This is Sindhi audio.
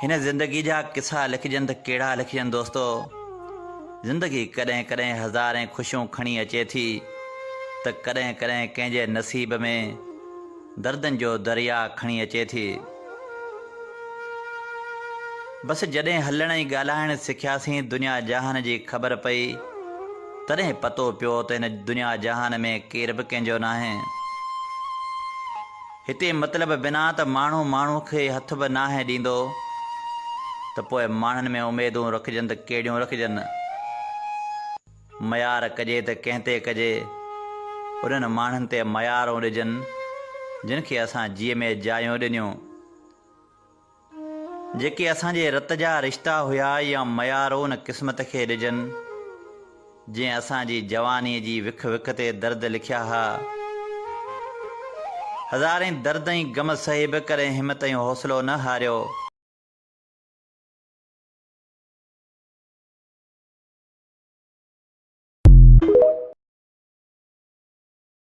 هن زندگي جا قصا لکجن ته ڪهڙا لکجن دوستو. زندگي ڪڏهن ڪڏهن هزارين خوشيون کڻي اچي ٿي ته ڪڏهن ڪڏهن ڪنهن جي نصيب ۾ دردن جو درياء کڻي اچي ٿي. بس جڏهن هلڻ ۽ ڳالهائڻ سکياسين دنيا جهان جي خبر پئي تڏهن پتو پيو ته هن دنيا جهان ۾ ڪير به ڪنهن جو ناهي. هتي مطلب بنا ته ماڻهو ماڻهو کي هٿ به ناهي ڏيندو ته پوء ماڻهن ۾ اميدون رکجن ته ڪهڙيون رکجن؟ ميار ڪجي ته ڪنهن تي ڪجي؟ انهن ماڻهن تي ميارون ڏجن جن کي اسان جيء ۾ جايون ڏنيون. جيڪي اسان جي رت جا رشتا هيا يا ميارون قسمت کي ڏجن، جنهن اسان جي جوانيء جي وک وک تي درد لکيا ها. هزارين درد ۽ غم سهي به ڪڏهن همت ۽ حوصلو نه هاريو.